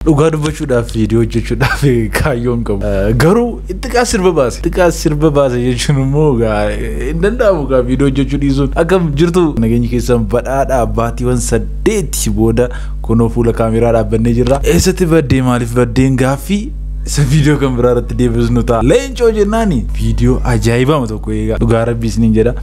Dhugaa dubbachuudhaaf viidiyoo hojjechuudhaaf kaayyoon qabu. Garuu xiqqaa sirba baase. Xiqqaa sirba baase jechuun immoo hin danda'amu gaa viidiyoo hojjechuu dhiisuun. Akkam jirtu, nageenyi keessan badhaadhaa? Baatiiwwan 8 booda kunoo fuula kaameraa dhaabbannee jirra. Eessatti baddee, maaliif baddeen gaaffii isa viidiyoo kan biraa irratti deebisnu ta'a. Leencoo jennaani viidiyoo ajaa'ibama tokko eegaa, dhugaa rabbii isiniin jedha.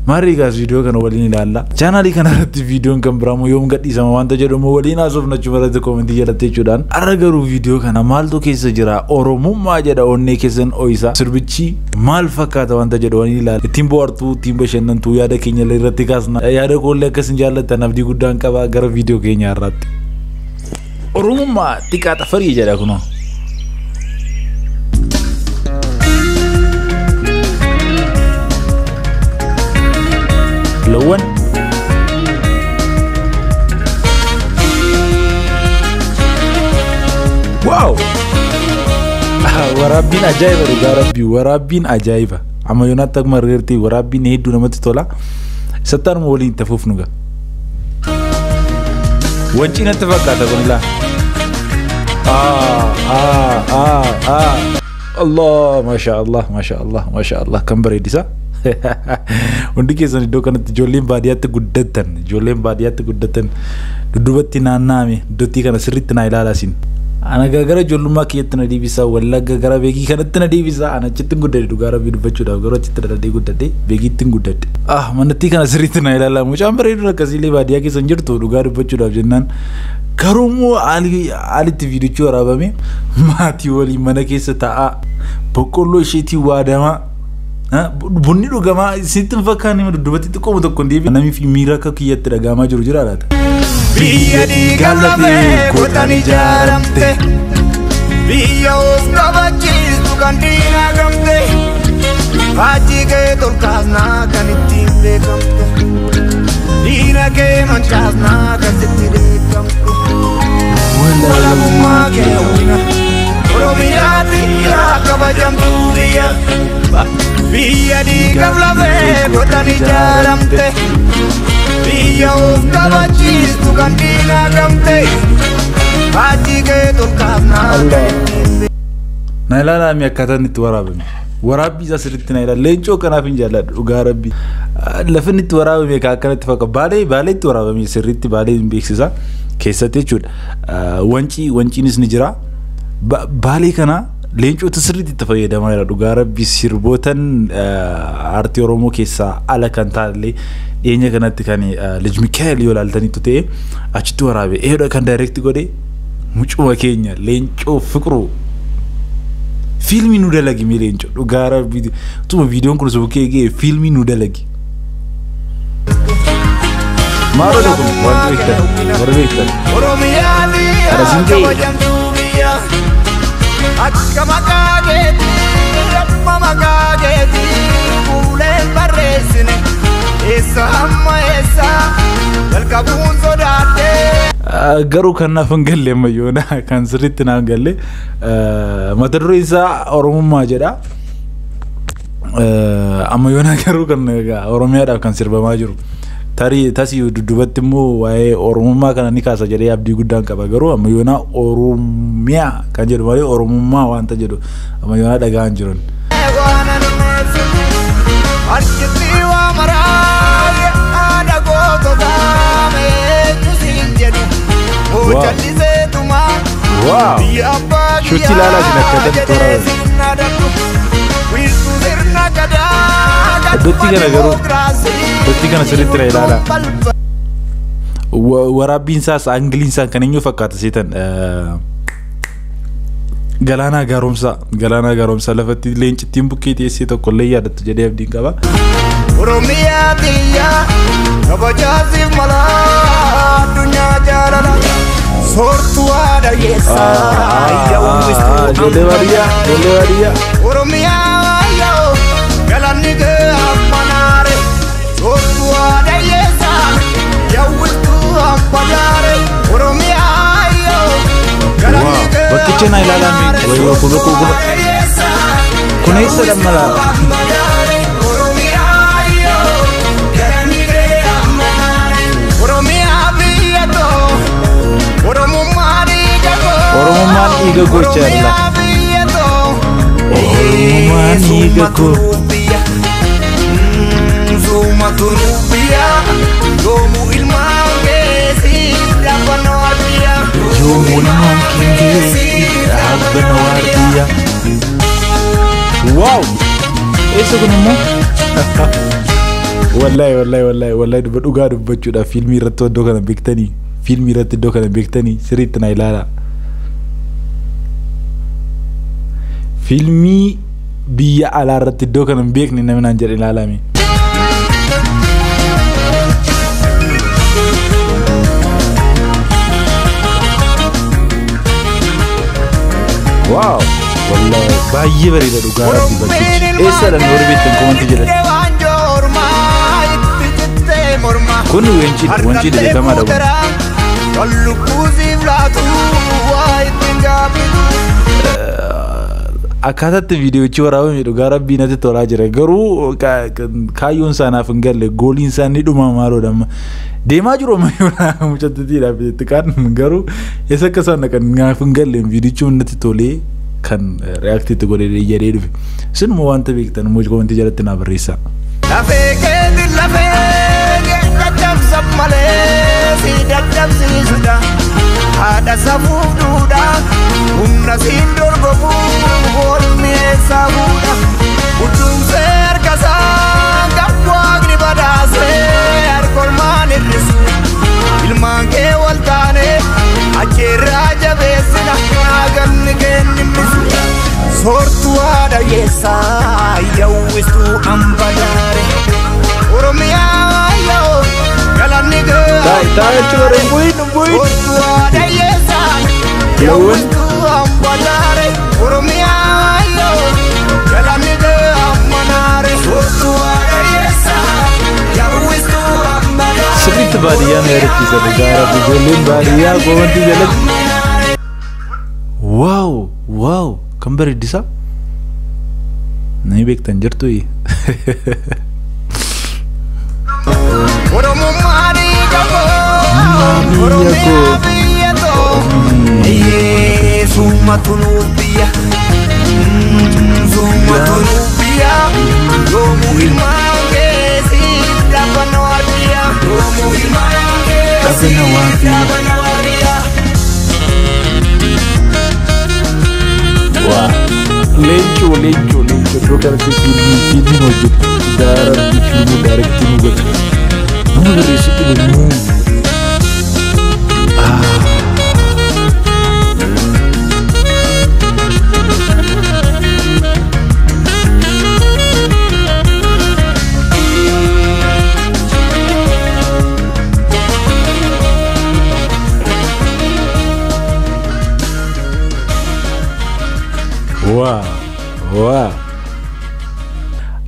Maarri egaas viidiyoo kana waliin ilaalla. Chaanaalii kana irratti viidiyoon kan biraa immoo yoom gadhiisama wanta jedhu immoo waliin haasofna achuma irratti koomentii jalatti jechuudhaan. Har'a garuu viidiyoo kana maaltu keessa jira? Oromummaa jedha, onnee keessan ho'isa. Sirbichi maal fakkaata wanta jedhu waliin ilaalla. Ittiin bohaartuu, ittiin bashannantuu, yaada keenya illee irratti kaasna. Yaada koollee akkasin jaallattan abdii guddaan qaba. Gara viidiyoo keenya har'aatti. Oromummaa xiqqaa xafarii jedha kunoo. Loowwan. Wow! Waraabbiin ajaa'iba, dhugaa rabbii, waraabbiin ajaa'iba. Amma yoonaatti akkuma argartee waraabbiin hedduu namatti tola. Sattaanuma waliin itti fuufnu gaa. Wancii natti fakkaata kun ilaa. Allah, masha Allah, masha Allah, masha Allah, kan bareedisa. Hundi keessan iddoo kanatti ijoolleen baadiyyaatti guddattan, ijoolleen baadiyyaatti guddattan dudduubatti naanna'ame iddootti kana sirriitti naa ilaalaa isin. Ana gara ijoollummaa kiyyatti na deebisa, Wallagga gara Beekii kanatti na deebisa. Ana achitti guddadhe, dhugaa rabbii dubbachuudhaaf garuu achitti dhaladhee guddadhe, Beekiitti guddadhe. Ah, manattii kana sirriitti na ilaalaa, mucaan bareeduun akkasiillee baadiyyaa keessa hin jirtu dhugaa dubbachuudhaaf jennaan. Garuu immoo haalitti viidiyochi waraabame, maatii waliin mana keessa taa'aa, boqqolloo isheetiin waadamaa, bunni dhugamaa isinitti hin fakkaanne? Dudduubatti xiqqooma tokko hin deebi'u. Namni fi miira akka kiyyatti dhaga'amaa jiru jira laata? Biyya dhiiga lafee godhan ijaaramte, biyya of kabachiistu kan diinaa gamte, faajjii kee tolkaasnaa kan ittiin beekamte, diina kee mancaasnaa kan sitti dheekkamte. Walabummaa kee hawwina, Oromiyaa biyya kabajamtuu biyya, biyya dhiiga lafee godhan ijaaramte, biyya of kabachiistu kan diinaa gamte, faajjii kee tolkaasnaa kan ittiin Na ilaalaa mi akkaataa inni itti waraabame. Waraabbii isaa sirriitti na ilaala. Leencoo kanaaf hin jaalladhu, dhugaa rabbii. Lafa inni itti waraabame kan akkanatti fakkaatu. Baalee, Baalee itti waraabame, sirriitti Baalee hin beeksisa. Keessatti jechuudha. Wancii, wanciinis ni jira. Baalee kana leencootu sirriitti itti fayyadamaa jira, dhugaa rabbii. Sirbootan aartii Oromoo keessaa ala kan ta'allee dhiyeenya kanatti kan Lij Mikaa'el yoo ilaaltanitti ta'e achitti waraabe. Eedha kan direct godhe mucuma keenya Leencoo Fiqiruu. Fiilmii nu dalagi mee Leencoo, dhugaa rabbii, utuma viidiyoon kun subukkee ga'e fiilmii nu dalagi. Maalodha kun wanti beektan, warri beektan? Oromiyaa biyya Kana siin ga'e. kabajamtuu biyya, akka maqaa keetii, amma maqaa keetii fuuleen barreessine, eessa hamma eessa jalqabuun sodaadhee. Garuu kan naaf hin galle, ammayyoona kan sirriitti naaf hin galle, mata dureen isaa Oromummaa jedha. Ammayyoona garuu kan Oromiyaadhaaf kan sirbamaa jiru. Tarii tasii dudduubatti immoo waa'ee Oromummaa kana ni kaasa jedhee abdii guddaan qaba. Garuu ammayyoona Oromiyaa kan jedhu malee Oromummaa wanta jedhu ammayyoona dhagaan hin jiran. Waan anumeessu harkitti waa maraa yaada goototaa eenyu siin jedhu hojjalliseetumaa biyya abbaa Shuutti ilaalaa isin akkaataa itti jedhee waraabame. sirna darbu wiirtuu sirna gadaa Iddootti kana garuu, iddootti kana sirriitti na ilaalaa. Waraabbiin isaas aangiliin isaa kan eenyu fakkaata seetan? Galaanaa Gaaromsaa, Galaanaa Gaaromsaa lafatti leencittiin bukkee teessee tokko illee yaadattu jedhee abdiin qaba. Oromiyaa biyya kabajaasiif mala addunyaa jaalala soortuu haadha yeessaa iyya uwwistuu. Ijoollee baadiyyaa, ijoollee baadiyyaa. Oromiyaa yoo galanni kee ammanaare, soortuu haadha yeessaa yawwistuu abbadaare. Oromiyaa yoo galanni Wow, kee bakkicha na ilaalaa mee? Wayyoo, kun kun kun kun eessa dhammalaa? Oromiyaa yoo galanni kee ammanaare, Oromiyaa biyya too Oromummaa dhiiga koo. Oromoo. Dhiiga gochaa jira. Oromiyaa biyya too. Oromummaan dhiiga koo. Suma turubbiya yoomuu ilmaan keessi dhaabbanna waardiyyaa. Yoomuu ilmaan keessi dhaabbanna waardiyyaa. Waaw! Eessa kun immoo? Wallahi, wallahi, wallahi, wallahi, dhugaa dubbachuudhaaf fiilmii irratti iddoo kana beektanii, fiilmii irratti iddoo kana beektanii, sirriitti na ilaala. Fiilmii biyya alaa irratti iddoo kana hin beekne namni naan jedhe ilaalame. Waaw! Wallahi baay'ee bareeda, dhugaa rabbi bakkichi. Eessadha warri beektan comment jedhan. Kun Wanciidha, Wanciidha, beekamaadha kun. Lubbuusiif laatu waa ittiin gaabbitu. Akkaataatti viidiyochi waraabame dhugaa rabbii natti tolaa jira, garuu kaayyoon isaa naaf hin galle, gooliin isaa ni dhuma maaloodha amma deemaa jiru ammayyuu mucattitiidhaaf itti kaan, garuu eessa akka isaan dhaqan naaf hin galle. Viidiyochi natti tolee kan react itti godhee jedhee dhufe. Isinuma wanta beektan immoo comment jalatti naa barreessaa. Lafee keeti lafee caccabsan malee si dadhabsiisudha. Haadha safuuf duudha, humna siin dorgomu mormi eessaa fuudha. Budduunsee harkasaa kan waaqni badhaasee harkolmaan hir'isu. Ilmaan kee wal taane acheerraa jabeessina ganni kennisu. Soortuu haadha yeessaa yawwistuu ambadaare. Oromiyaa yoo galanni Taa'e taa'e jechuudha, hin bu'in, hin bu'in. Soortuu haadha yeessaa yawwistuu ambadaare. Oromiyaa yoo galanni ammanaare. Soortuu haadha yeessaa yawwistuu ambadaare. Sirriitti baadiyyaa na yaadachiisa, dhugaa rabbi, ijoolleen baadiyyaa comment jalatti. Waaw, waaw, kan bareeddisaa. Namni beektan jirtu. Oromummaan dhiiga koo. Biyya Oromiyaa koo. Biyya too. Sumatu nuuf biyya. Sumatu nuuf biyya. Yoomuu ilmaan keessi dhaabbanna waardiyyaa. Yoomuu ilmaan keessi Dhaabbanna waardiyyaa. dhaabbanna waardiyyaa. Waa. Leencoo, leencoo, leencoo, iddoo kanatti fiilmiin hojjetu. Dhugaa rabbi fiilmii direct nu godhu. Nama barreessu dhibe muu. Waa.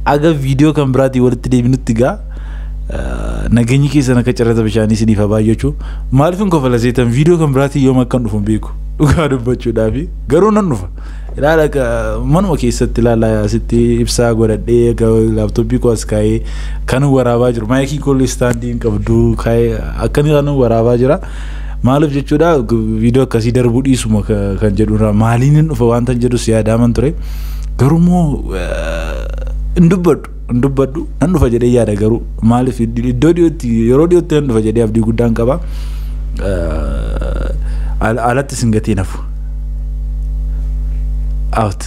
Aga viidiyoo kan biraatii walitti deebinutti gaa nageenyi keessan akka cirrata bishaanii isiniif haa baay'achuu. Maaliif hin kofala seetan? Viidiyoo kan biraatii yoom akkan dhufu hin beeku, dhugaa dubbachuudhaafi, garuu nan dhufa. Ilaala, manuma keessatti ilaala, asitti ibsaa godhadhee, laptop koo as kaa'ee kan waraabaa jiru, mic koo stand hin qabdu kaa'ee akkan kan waraabaa jira. Maaliif jechuudha, viidiyoo akkasii darbuu dhiisuma kan jedhurraa maaliin hin dhufa wanta jedhus yaadaman ture. Garuu immoo hin dubbadhu, hin dubbadhu, nan dhufa jedhee yaada, garuu maaliif iddoo dhiyootti, yeroo dhiyootti nan dhufa jedhee abdii guddaan qaba. Alatti sin gatii nafu. Out.